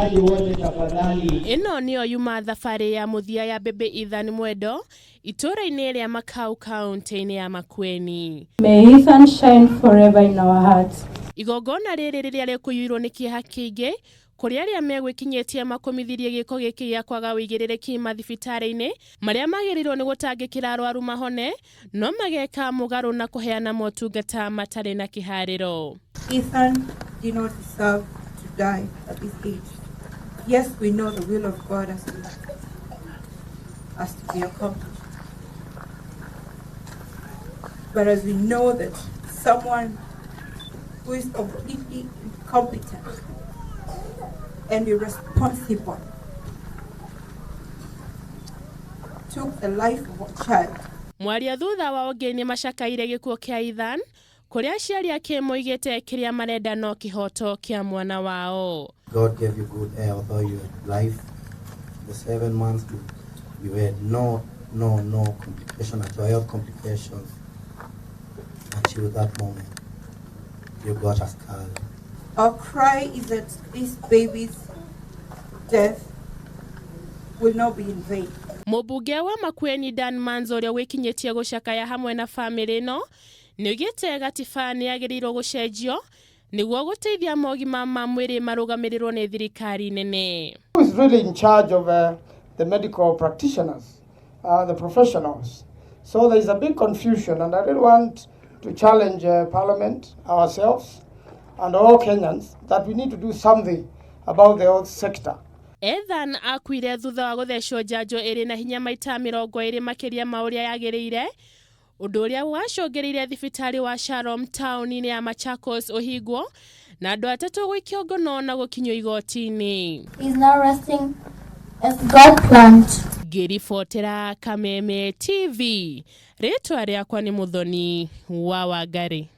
Ĩno nĩyo yuma thabarĩ ya mũthia ya Baby Ethan Mwendo itũũra-inĩ rĩa Makau kaunti-inĩ ya Makueni. May Ethan shine forever in our hearts. Igongona rĩrĩ rĩrĩa rĩkũiyũirwo nĩ kĩeha kĩingĩ kũrĩ arĩa megwĩkinyĩtie makũmithirie gĩko gĩkĩ gĩa kwaga ũigĩrĩrĩki mathibitarĩ-inĩ marĩa magĩrĩirwo nĩ gũtangĩkĩra arwaru mahone no mageka mũgarũ na kũheana motungata matarĩ na kĩharĩro. Ethan did not deserve to die at this age. Yes, we know the will of God has to be accomplished. But as we know that someone who is completely incompetent and irresponsible took the life of a child. Mwaria thutha wa ũngĩ nĩ macakaire gĩkuũ kĩa Ethan kũrĩa aciari ake moigĩte kĩrĩa marenda no kĩhoto kĩa mwana wao. God gave you good health all your life. The 7 months you had no complication at all, health complications until that moment you got a skull. Our cry is that this baby's death will not be in vain. Mũmbunge wa Makueni Dan Manzo ũrĩa wĩkinyĩtie gũcakaya hamwe na bamĩrĩ ĩno nĩoigĩte gatiba nĩ yagĩrĩirwo gũcenjio nĩguo gũteithia mogima ma mwĩrĩ marũgamĩrĩrwo nĩ thirikari nene. Who is really in charge of the medical practitioners, the professionals? So there is a big confusion, and I really want to challenge Parliament, ourselves, and all Kenyans that we need to do something about the health sector. Ethan akuire thutha wa gũthecwo njanjo ĩrĩ na hinya maita 20 makĩria ma ũrĩa yagĩrĩire, ũndũ ũrĩa wacũngĩrĩirie thibitarĩ wa Shalom taũni-inĩ ya Machakos ũhingwo na andũ atatũ gũikio ngono na gũkinyio igoti-inĩ. He is now resting as God planned. Ngĩribotera Kameme TV, rĩtwa rĩakwa nĩ Mũthoni wa Wangari.